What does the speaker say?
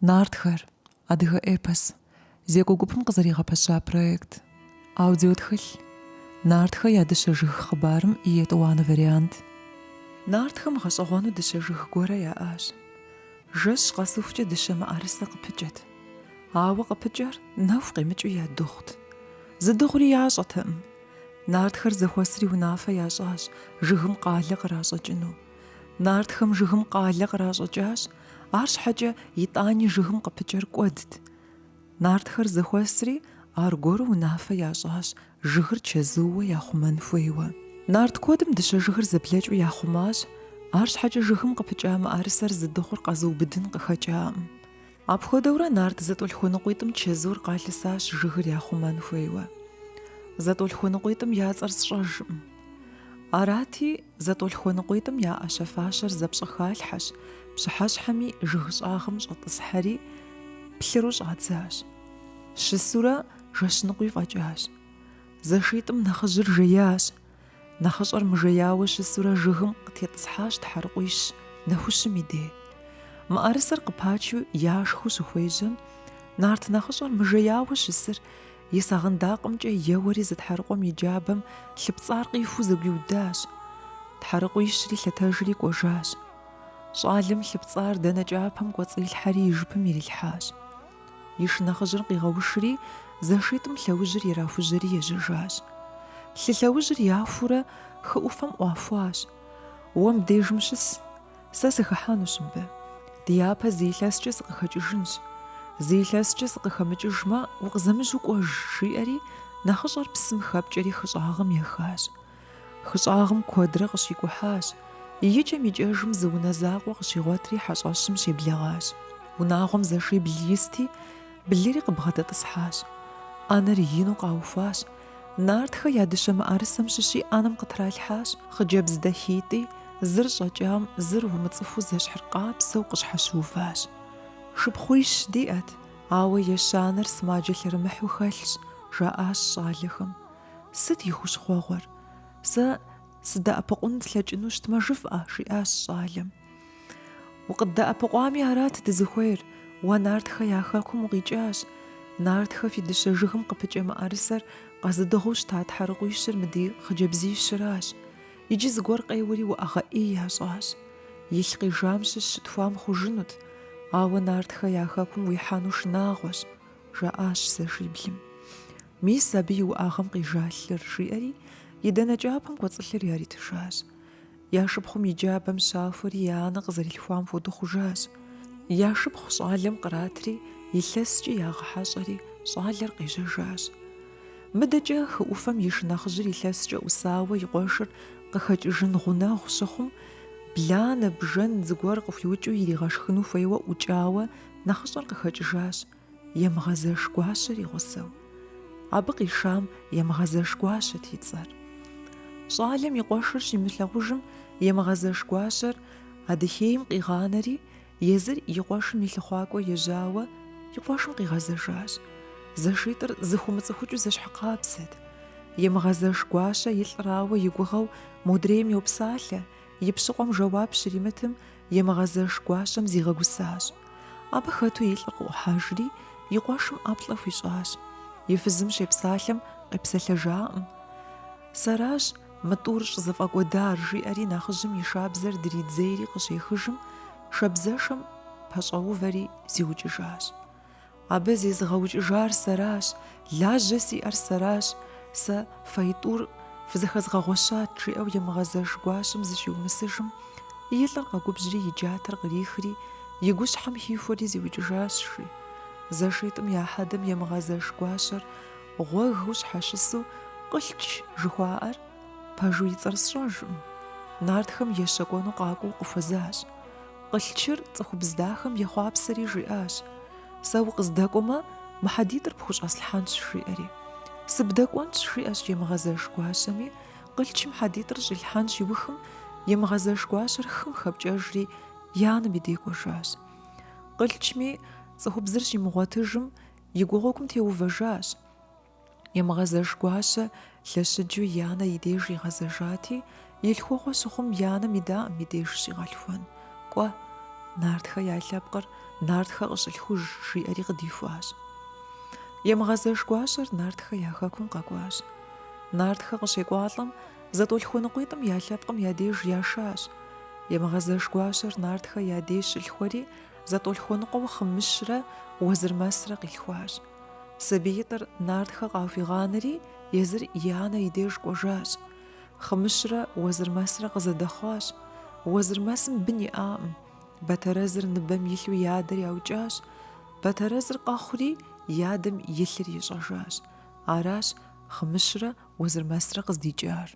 Нартхэр, адыгэ эпос, зекӏуэ гупым къызэригъэпэща проект, аудиотхылъ, Нартхэ я дыщэ жыг хъыбарым и етӏуанэ вариант. Нартхэм гъэщӏэгъуэну дыщэ жыг гуэрэ яӏащ. Жэщ къэсыхукӏэ дыщэ мыӏэрысэ къыпыкӏэт. Ауэ къыпыкӏэр нэху къемыкӏыу ядыгъут. Зыдыгъури ящӏэтэкъым. Нартхэр зэхуэсри унафэ ящӏащ жыгым къалэ къращӏэкӏыну. Нартхэм жыгым къалэ къращӏэкӏащ, арщхьэкӏэ итӏани жыгым къыпыкӏэр кӏуэдт. Нартхэр зэхуэсри аргуэру унафэ ящӏащ жыгыр чэзууэ яхъумэн хуейуэ. Нарт куэдым дыщэ жыгыр зэблэкӏыу яхъумащ, арщхьэкӏэ жыгым къыпыкӏа мыӏэрысэр зыдыгъур къэзыубыдын къыхэкӏакъым. Апхуэдэурэ нарт зэтӏолъхуэныкъуитӏым чэзур къалъысащ жыгыр яхъумэн хуейуэ. Зэтӏолъхуэныкъуитӏым я цӏэр сщӏэжкъым. Арати, зэтӏолъхуэныкъуитӏым я ӏэщэ-фащэр зэпщӏыхалъхьэщ, пщыхьэщхьэми жыг щӏагъым щӏэтӏысхьэри, плъыру щӏадзащ. Щысурэ жэщ ныкъуи фӏэкӏащ. Зэшитӏым нэхъыжьыр жеящ. Нэхъыщӏэр мыжеяуэ щысурэ жыгым къытетӏысхьащ тхьэрыкъуищ нэхущым и дей. Мыӏэрысэр къыпачу яшхыу щыхуежьэм, нарт нэхъыщӏэр мыжеяуэ щысыр и сагъындакъымкӏэ еуэри зы тхьэрыкъуэм и джабэм лъы пцӏар къихуу зэгуиудащ. Тхьэрыкъуищри лъэтэжри кӏуэжащ. Щӏалэм лъы пцӏар данэ кӏапэм кӏуэцӏилъхьэри и жыпым ирилъхьащ. И шынэхъыжьыр къигъэушри, зэшитӏым лъэужьыр ирахужьэри ежьэжащ. Лъы лъэужьыр яхуурэ хы ӏуфэм ӏуахуащ. Уэ мыбдежым щыс, сэ сыхыхьэнущ мыбы. Дяпэ зы илъэскӏэ сыкъыхэкӏыжынщ. Зы илъэскӏэ сыкъыхэмыкӏыжмэ, укъызэмыжьэу кӏуэж, жиӏэри, нэхъыщӏэр псым хэпкӏэри хы щӏагъым ехащ. Хы щӏагъым куэдрэ къыщикӏухьащ. Икӏэм-икӏэжым зы унэ закъуэ къыщигъуэтри хьэщӏэщым щеблэгъащ. Унагъуэм зэшибл исти, блыри къыбгъэдэтӏысхьащ. ӏэнэр ину къаухуащ. Нартхэ я дыщэ мыӏэрысэм щыщи ӏэнэм къытралъхьащ. Хъыджэбз дахитӏи, зыр щӏэкӏам, зыр умыцӏыхуу зэщхьыркъабзэу къыщхьэщыуващ. Шыпхъуищ диӏэт, ауэ ещанэр сымаджэ лъэрымыхьу хэлъщ, жаӏащ щӏалэхэм. Сыт и хущхъуэгъуэр? Сэ сыдэӏэпыкъун слъэкӏыну щытмэ, жыфӏэ, жиӏащ щӏалэм. Укъыддэӏэпыкъуами арат дызыхуейр, уэ нартхэ я хэкум укъикӏащ. Нартхэ фи дыщэ жыгым къыпыкӏэ мыӏэрысэр къэзыдыгъуу щыта тхьэрыкъуищыр мы ди хъыджэбзищыращ. Иджы зыгуэр къеуэри уӏэгъэ ӏей ящӏащ. Илъ къижам щыщ щытхуам хъужынут, ауэ нартхэ я хэкум уихьэну шынагъуэщ, жаӏащ зэшиблым. Мис абы и уӏэгъэм къижа лъыр, жиӏэри, и данэ кӏапэм кӏуэцӏылъыр яритыжащ. Я шыпхъум и джабэм щахуэри я анэ къызэрилъхуам хуэдэу хъужащ. Я шыпхъу щӏалэм къратри, илъэскӏи ягъэхьэщӏэри, щӏалэр къежьэжащ. Мыдэкӏэ хы ӏуфэм и шынэхъыжьыр илъэскӏэ ӏусауэ и къуэшыр къыхэкӏыжын гъунэгъу щыхъум, бланэ, бжэн зыгуэр къыхуиукӏыу иригъэшхыну хуейуэ ӏукӏауэ нэхъыщӏэр къыхэкӏыжащ. Емыгъэзэш гуащэр и гъусэу. Абы къишам Емыгъэзэш гуащэт и цӏэр. Щӏалэм и къуэшыр щимылъагъужым, Емыгъэзэш гуащэр Адыхейм къигъанэри, езыр и къуэшым и лъыхъуакӏуэ ежьауэ и къуэшым къигъэзэжащ. Зэшитӏыр зыхыумыцӏыхукӏыу зэщхьыркъабзэт. Емыгъэзэш гуащэ и лӏырауэ и гугъэу модрейм йопсалъэ, И пщыкъуэм жэуап щримытым, Емыгъэзэш гуащэм зигъэгусащ. Абы хэту и лӏыр къыӏухьэжри, и къуэшым ӏэплӏэ хуищӏащ. И фызым щепсалъэм къепсэлъэжакъым. Сэращ мы тӏур щӏызэфӏэкӏуэдар, жиӏэри нэхъыжьым и шабзэр дридзейри къыщехыжым, шабзэшэм пэщӏэувэри зиукӏыжащ. Абы зезыгъэукӏыжар сэращ, лажьэ сиӏэр сэращ, сэ фэитӏур фызэхэзгъэгъуэщат, жиӏэу Емыгъэзэш гуащэм зыщиумысыжым, и лӏыр къэгубжьри и джатэр кърихри, и гущхьэм хихуэри зиукӏыжащ, жи. Зэшитӏым я хьэдэм Емыгъэзэш гуащэр гъуэгыу щхьэщысу Къылъч жыхуаӏэр, пэжу и цӏэр сщӏэжкъым, нартхэм ещэкӏуэну къакӏуэу къыхуэзащ. Къылъчыр цӏыхубз дахэм ехъуапсэри жиӏащ, Сэ укъыздэкӏуэмэ, мы хьэдитӏыр пхущӏэслъхьэнщ, жиӏэри. Сыбдэкӏуэнщ, жиӏэщ Емыгъэзэш гуащэми, Къылъчым хьэдитӏыр щӏилъхьэн щиухым, Емыгъэзэш гуащэр хым хэпкӏэжри, и анэм и дей кӏуэжащ. Къылъчми цӏыхубзыр щимыгъуэтыжым, и гъуэгум теувэжащ. Емыгъэзэш гуащэ лъэщыджу и анэ и деж игъэзэжати, и лъхугъуэ щыхъум и анэм идаӏым и деж щигъэлъхуэн. Кӏуэ, нартхэ я лъэпкъыр Нартхэ къыщылъхуж, жиӏэри къыдихуащ. Емыгъэзэш гуащэр Нартхэ я хэкум къэкӏуащ. Нартхэ къыщекӏуалӏэм, зэтӏолъхуэныкъуитӏым я лъэпкъым я деж яшащ. Емыгъэзэш гуащэр Нартхэ я деж щылъхуэри, зэтӏолъхуэныкъуэу Хъымыщрэ Уэзырмэсрэ къилъхуащ. Сабиитӏыр Нартхэ къахуигъанэри, езыр и анэ и деж кӏуэжащ. Хъымыщрэ Уэзырмэсрэ къызэдэхъуащ. Уэзырмэсым бын иӏакъым. Бэтэрэзыр ныбэм илъу и адэр яукӏащ. Бэтэрэзыр къэхъури, и адэм и лъыр ищӏэжащ. Аращ Хъымыщрэ Уэзырмэсрэ къыздикӏар.